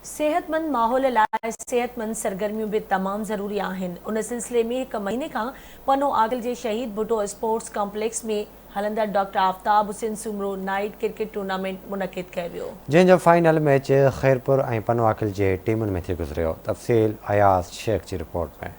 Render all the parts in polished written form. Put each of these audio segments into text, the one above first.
صحتمند ماحول لاء صحتمند سرگرميون به تمام ضروري آهن، ان سلسلي ۾ هڪ مهيني کان پنو عاقل جي شهيد ڀٽو اسپورٽس ڪامپليڪس ۾ هلندڙ doctor Aftab Hussain Soomro night cricket tournament منعقد ڪيو ويو. جنهن جو فائنل ميچ خيرپور ۽ پنو عاقل جي ٽيمن ۾ ٿي گذريو، تفصيل اياز شيخ جي رپورٽ ۾.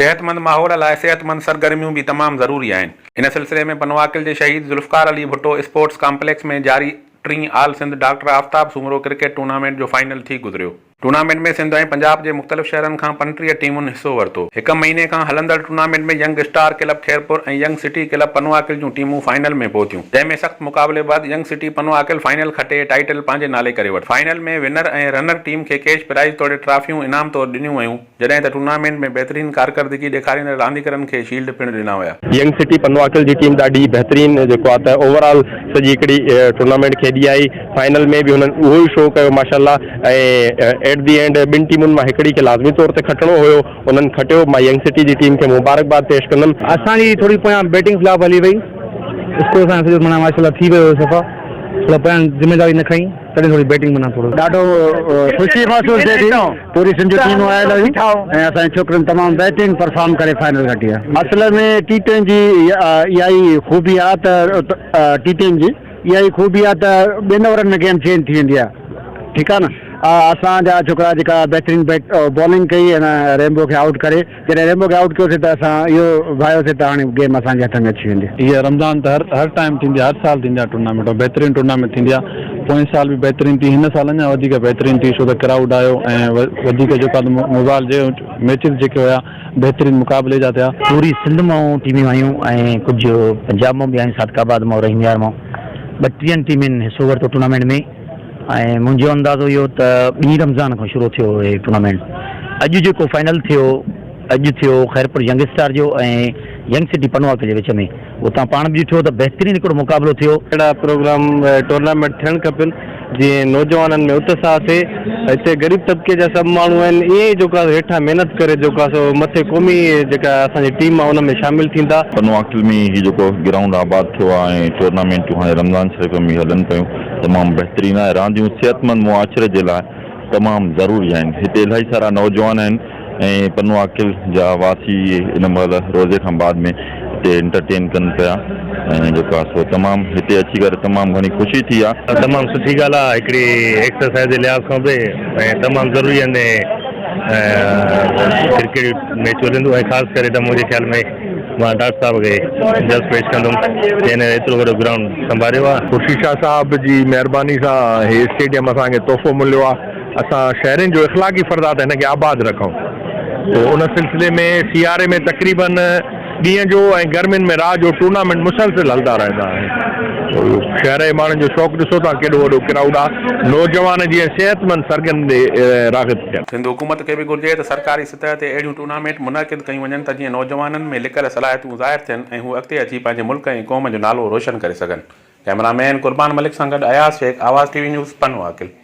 صحتمند ماحول لاء صحتمند سرگرميون به تمام ضروري آهن، ان سلسلي ۾ پنوعاقل جي شهيد ذوالفقار علي ڀٽو اسپورٽس ڪامپليڪس ۾ جاري ٽين all Sindh doctor Aftab Soomro cricket tournament جو فائنل ٿي گذريو. ٽورنامينٽ ۾ سنڌ ۽ پنجاب جي مختلف شهرن کان 35 ٽيمن حصو ورتو. هڪ مهيني کان هلندڙ tournament ۾ young star club Khairpur ۽ young city club Pano Aqil جون ٽيمون فائنل ۾ پهتيون، جنهن ۾ سخت مقابلي بعد ينگ سٽي پنوعاقل فائنل کٽي ٽائيٽل پنهنجي نالي ڪري ورتو. فائنل ۾ ونر ۽ رنر ٽيم کي ڪيش پرائز توڙي ٽرافيون انعام طور ڏنيون ويون. جڏهن ته ٽورنامينٽ ۾ بهترين ڪارڪردگي ڏيکاريندڙ رانديگرن کي شيلڊ پڻ ڏنا ويا. ينگ سٽي پنوعاقل جي ٽيم ڏاڍي بهترين جيڪو آ ته اوور آل سڄي هڪڙي ٽورنامينٽ کيڏي آئي فائنل ۾ به هنن اهو ئي شو ڪيو ماشاء الله ۽ ايٽ the and ٻن ٽيمن مان هڪڙي کي لازمي طور تي کٽڻو هيو انهن کٽيو مان ينگ سٽي جي ٽيم کي مبارڪباد پيش ڪندم. اسان جي ٿوري پويان بيٽنگ فلاپ هلي وئي اسڪور اسان جو سڄو معنيٰ ماشاء الله ٿي ويو هيو صفا ٿورا پويان ذميداري نه کنئي تڏهن ٿوري بيٽنگ معنيٰ ٿورو. ڏاڍو خوشي محسوس ٿئي ٿي پوري سنڌ جون ٽيمون آيل هيون ۽ اسان جي ڇوڪرين تمام بهترين پرفارم ڪري فائنل کٽي آهي. اصل ۾ ٽي ٽين جي اها ئي خوبي آهي ته ٽي ٽين جي اها ئي خوبي آهي ته ٻن اوورن ۾ گيم چينج ٿي ويندي آهي ٺيڪ آهي نه اسان جا ڇوڪرا جيڪا بهترين بيٽ بالنگ ڪئي ۽ ريمبو کي آئوٽ ڪري جڏهن ريمبو کي آئوٽ ڪيوسين ته اسان اهو ڀانيوسين ته هاڻي گيم اسان جي هٿ ۾ اچي ويندي. هيء رمضان ته هر هر ٽائيم ٿيندي آهي هر سال ٿيندي آهي ٽورنامينٽ ۽ بهترين ٽورنامينٽ ٿيندي آهي پوئين سال به بهترين ٿي هن سال اڃا وڌيڪ بهترين ٿي ڇو ته ڪرائوڊ آيو ۽ وڌيڪ جيڪو آهي موبائل جي ميچز جيڪي هيا بهترين مقابلي جا ٿيا. پوري سنڌ مان ٽيميون آيون ۽ ڪجهه پنجاب مان به آيون صادق آباد مان رحيم يار مان ٻٽيهن ٽيمين حصو ورتو ٽورنامينٽ ۾ ۽ منهنجو اندازو اهو ته ٻين رمضان کان شروع ٿيو هي ٽورنامينٽ اڄ جيڪو فائنل ٿيو اڄ ٿيو خيرپور ينگ اسٽار جو ۽ ينگ سٽي پنوعاقل جي وچ ۾ اهو توهان پاڻ به ڏٺو ته بهترين هڪڙو مقابلو ٿيو. اهڙا پروگرام ٽورنامينٽ ٿيڻ کپن جيئن نوجوانن ۾ اتساهه ٿئي هتي غريب طبقي جا سڀ ماڻهو آهن ائين ئي جيڪو آهي هيٺان محنت ڪري جيڪو آهي سو مٿي قومي جيڪا اسان جي ٽيم آهي ان ۾ شامل ٿيندا. پنوعاقل ۾ هي جيڪو گرائونڊ آباد ٿيو آهي ۽ ٽورنامينٽون هاڻي رمضان شريف ۾ هلن پيون تمام بهترين آهي رانديون صحتمند معاشري جي لاء تمام ضروري آهن هتي الاهي سارا نوجوان آهن ۽ پنو عاقل جا واسي ان مهل روزي کان بعد ۾ هتي انٽرٽين ڪن پيا ۽ جيڪو آهي سو تمام هتي اچي ڪري تمام گهڻي خوشي ٿي آهي. تمام سٺي ڳالهه آهي هڪڙي ايڪسرسائز جي لحاظ کان به ۽ تمام ضروري آهن ڪرڪيٽ ميچ هلندو ۽ خاص ڪري ته منهنجي خيال ۾ مان ڊاڪٽر صاحب کي جس پيش ڪندم جنهن ايترو وڏو گرائونڊ سنڀاليو آهي. خورشيد شاهه صاحب جي مهرباني سان هي اسٽيڊيم اسان کي تحفو مليو آهي اسان شهرين جو اخلاقي فرض آهي ته هن کي آباد رکون تو ان سلسلي ۾ سياري ۾ تقريبن ڏينهن جو ۽ گرمين ۾ رات جو ٽورنامينٽ مسلسل هلندا رهندا آهن تو شهر جي ماڻهن جو شوق ڏسو ٿا ڪيڏو وڏو ڪرائوڊ آهي نوجوان جيئن صحتمند سرگرمين ڏي راغب ٿين. سنڌ حڪومت کي به گهرجي ته سرڪاري سطح تي اهڙيون ٽورنامينٽ منعقد ڪيون وڃن ته جيئن نوجوانن ۾ لڪل صلاحيتون ظاهر ٿين ۽ هو اڳتي اچي پنهنجي ملڪ ۽ قوم جو نالو روشن ڪري سگهن. ڪئميرا مين قربان ملڪ سان گڏ Ayaz Shaikh, Awaz T V news, Pano Aqil.